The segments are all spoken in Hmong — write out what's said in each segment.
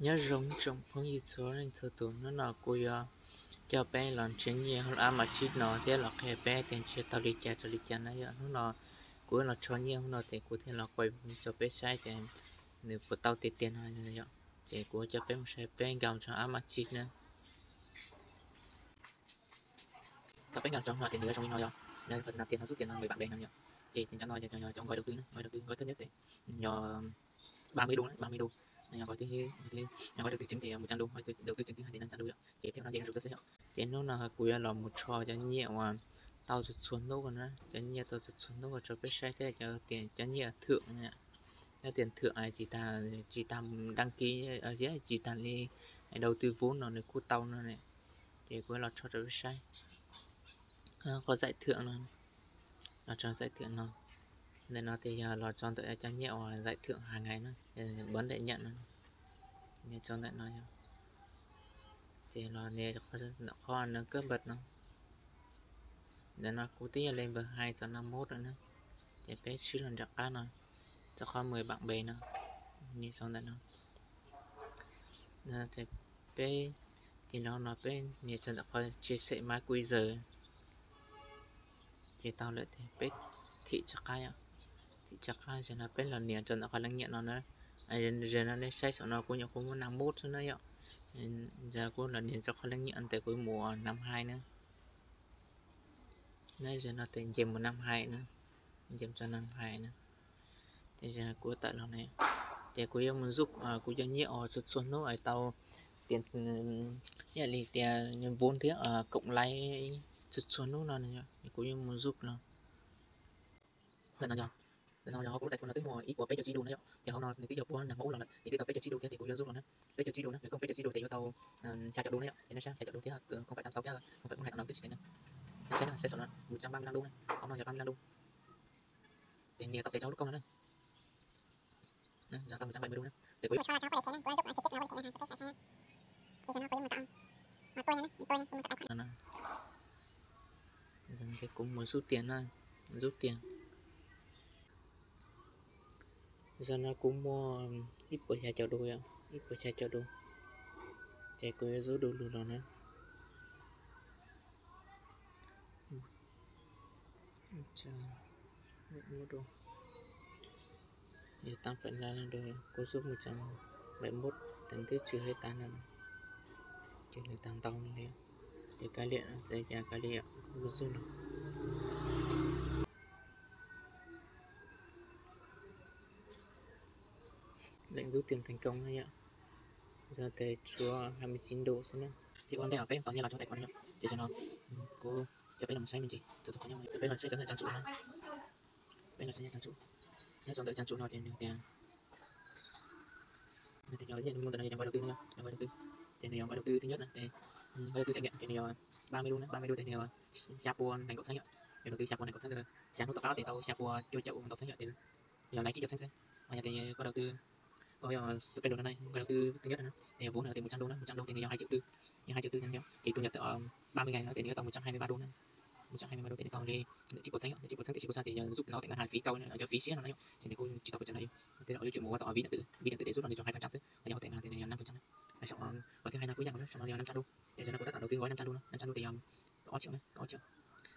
Nyob zoo tsoom phooj ywg txhua leej txhua tus, hnub no kuv yuav coj peb los nrhiav nyiaj hauv app Magic no thiab los qhia peb tias nrhiav tau li cas rau li cas na yom. Hnub no kuv los rho nyiaj hnub no ces kuv thiaj los quaj rau peb saib tias nws puas tau tiag tiag no yom. Ces kuv coj peb mus saib peb nkaus rau app Magic na. Thaum peb nkaus rau no ces nws yuav zoo li no yom. Nws tias no xub tias no người bạn bè no yom. Ces cov no yog cov nkoi đầu tư na, nkoi đầu tư, nkoi thấp nhất ces yog ba mươi đô na, ba mươi đô. Yog nkoi thib, yog nkoi đầu tư chính ces một trăm đô, đầu tư chính thứ hai thì năm trăm đô yom. Ces peb no nce zuj zus xwb yom. Ces hnub no kuv yuav los mus rho cov nyiaj uas tau txhua txhua hnub na, cov nyiaj tau txhua txhua hnub rau peb saib thiab cov tias cov nyiaj thưởng, cov tiền thưởng tsis tas, tsis tas đăng ký, tsis tas li đầu tư vốn no nws kuj tau no ne. Ces kuv yuav los rho rau peb saib qhov giải thưởng no, los rau giải thưởng no. Ntawm no ces yog los rau ntawm cov nyiaj uas giải thưởng hàng ngày na, bấm để nhận no, nias rau ntawm no yom. Ces los nias ntawm qhov nws cấp bậc no. Ntawm no kuv twb yog lên bậc hai, txog năm mốt lawm na. Ces peb swb los nram qab no, txog qhov mười bạn bè no, nias rau ntawm no. Peb, ces no no peb nias rau ntawm qhov chia sẻ mã quy giờ. Ces tau lawm ces peb thim rov qab, thim rov qab. Zaum no peb los nias rau ntawm qhov leej nyiam no na. Zaum no nej saib saum no kuv nyuam qhuav muaj năm mốt xwb na yom. Zaum kuv los nias rau qhov leej nyiam ntawd kuv mus năm hai na. Zaum no ces nce mus năm hai na, nce mus rau năm hai na. Ces kuv tawm los ne, ces kuv yuav mus zuj, kuv cov nyiaj uas txhua txhua hnub tau tiền, ib yam li tias vốn thiab cộng lãi txhua txhua hnub no, kuv yuav mus zuj los. Ntawm no yog, ntawm no yog hauv kuv lub tài khoản no twb muaj ib puas peb caug tsib đô na yom, ces hauv no nws twb yog puab năm mốt los lawm ces twb tau peb caug tsib đô thiab ces kuv yuav zuj los na. Peb caug tsib đô na, nws cộng peb caug tsib đô ces yuav tau xya chục đô na yom, ces nej saib xya chục đô thiab không phẩy tám sáu thiab không phẩy bốn hai tau năm twb tsis tev na. Saib na, saib saum no một trăm ba mươi lăm đô na, hauv no yog ba mươi lăm đô na. Ces nias tau tes rau lub koj no na. Tau một trăm bảy mươi đô na. Ces kuv Ces kuv mus rút tiền na, rút tiền. Zaum no kuv muaj ib puas xya caum đô yom, ib puas xya caum đô. Ces kuv yuav rút du lug los na. Yog tám phẩy năm đô, kuv rút một trăm bảy mươi mốt, tau twb trừ hết tám no, ces nws tau ntau no li. Ces kav liam, txawm cas kav liam, kuv rút no. Lệnh rút tiền thành công na yom. Giờ thì tshuav hai mươi chín đô xwb na. Ces ua ntej peb mus tos nyiaj los rau tài khoản no yom. Ces zaum no kuv coj peb los saib me ntsis txog qhov nyob, peb los saib txog trang chủ na. Peb los saib trang chủ. Nyob rau ntawm trang chủ no ces nws tias, nws tias cov nyiaj muaj ntawm no yog cov gói đầu tư no, cov gói đầu tư. Ces nws yog gói đầu tư thứ nhất na, gói đầu tư trải nghiệm ces nws yog ba mươi đô na, ba mươi đô ces nws yog xya pua nees nkaum tháng yom. Yog đầu tư xya pua nees nkaum tháng, xya hnub tom qab ces tau xya pua cuaj caum ntau tháng yom, ces yog lãi tsib caug tháng xwb. Yog tias gói đầu tư, gói spend no, gói đầu tư thứ nhất no, ces vốn no tias một trăm đô na, một trăm đô ces nws yog hai triệu tư, yog hai triệu tư no, ces thu nhập tau ba mươi ngày no ces nws yuav tau một trăm hai mươi ba đô na. Một trăm hai mươi ba đô ces nws tau li lượm tsib puas tháng yom, lượm tsib puas tháng, lượm tsib puas tháng ces yog rút tau tại ngân hàng phí câu, cov phí siab no na yom, ces nws kuj tsis tau pes tsawg no. Tej zaum yuav tsum mus ua tau vis điện tử, vis điện tử ces rút no nws tshuav hai phần trăm xwb, yog hauv tại ngân hàng ces nws yog năm phần trăm na. Gói thứ hai no kuj yam no, saum no yog năm trăm đô. Ces zaum no kuv tab tom đầu tư gói năm trăm đô no, năm trăm đô ces yog kaum ob triệu na, kaum ob triệu.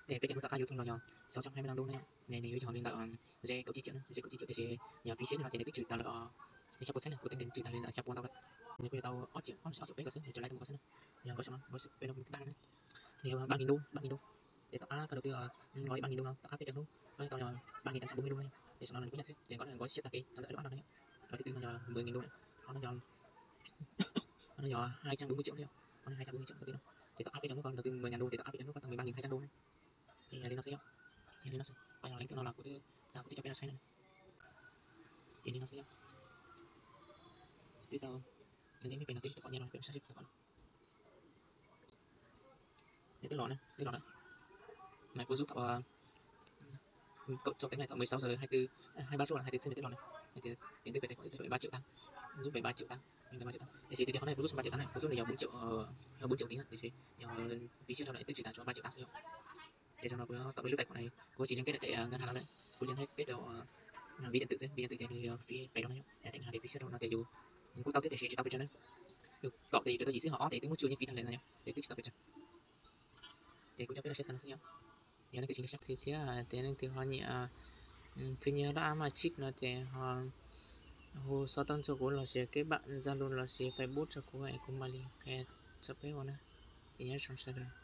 Ces peb cov hnub tom qab yuav thooj los yog sáu trăm hai mươi lăm đô na, nws yuav yog li ntawm Z kaum tsib triệu na, Z kaum tsib triệu tiam sis yog phí siab no ces nws twb trừ tau lawm xya pua tháng na, kuv teeb ntes trừ tau li lawm xya pua ntau lawm. Nws kuj yog tau ob triệu, ob triệu peb ko xwb, nws tsuas laib tau mus ko xwb na. Yog gói saum no, gói peb no thứ ba na, nws yog ba nghìn đô, ba nghìn đô. Ces tom qab koj đầu tư gói ba nghìn đô no, tom qab peb cov hnub gói tau yog ba nghìn tám trăm bốn mươi đô na. Ces saum no nws kuj yam xwb, ces gói no gói siab tag kev, txog ntawm lub app no na yom. Gói thứ tư no yog mười nghìn đô na, qhov no yog, qhov no yog hai trăm bốn mươi triệu na yom. Qhov no hai trăm bốn mươi triệu đầu tư no. Ces tom qab peb cov hnub koj đầu tư mười ngàn đô ces tom qab peb cov hnub koj tau mười ba nghìn hai trăm đô na. Ces yog li no xwb yom. Ces yog li no xwb, qhov yog link no los kuv twb, kuv twb coj peb los saib na. Ces li no xwb yom. Twb tau, nws ntev me pem no twb tsis tau pom nyiaj no, peb saib seb puas tau pom no. Ces twb los na, twb los na. Mas kuv rút thaum cộng trừ tính là tầm mười sáu giờ hai tư, hai ba rút là hai tư xưa nws twb los na. Nws tias tiền tiếp về tài khoản tiếp tục ba triệu tám. Rút về ba triệu tám. Tiền về ba triệu tám. Tiam sis tias qhov no kuv rút ba triệu tám na, kuv rút nws yog bốn triệu, bốn triệu tí na, tiam sis yog phí siab rau no twb trừ tau tshuav ba triệu tám xwb yom. Ces zaum no kuv tau lub tài khoản này, kuv tsis liên kết đại tệ ngân hàng no lawm, kuv liên kết rau ví điện tử xwb, ví điện tử ces nws yog phí qis rau no yom, tại ngân hàng tias phí siab rau no tias yus kuj tau thiab tiam sis tsis tau pes tsawg na. Kaum tes yuav tau yim xwb, ho ob tes twb muab tsuj yeej fiv tag lawm no yom, tes twb tsis tau pes tsawg. Ces kuv coj peb los saib xav no xwb yom. Yog leej twg tsis nco qab tias, tias leej twg ho nyiam khwv nyias lab a ma chip no ces ho hu xov tooj rau kuv los sis keb npam Zalo los sis Facebook rau kuv es kuv mam li qhia rau peb ua na. Ces nyob zoo sawv daws.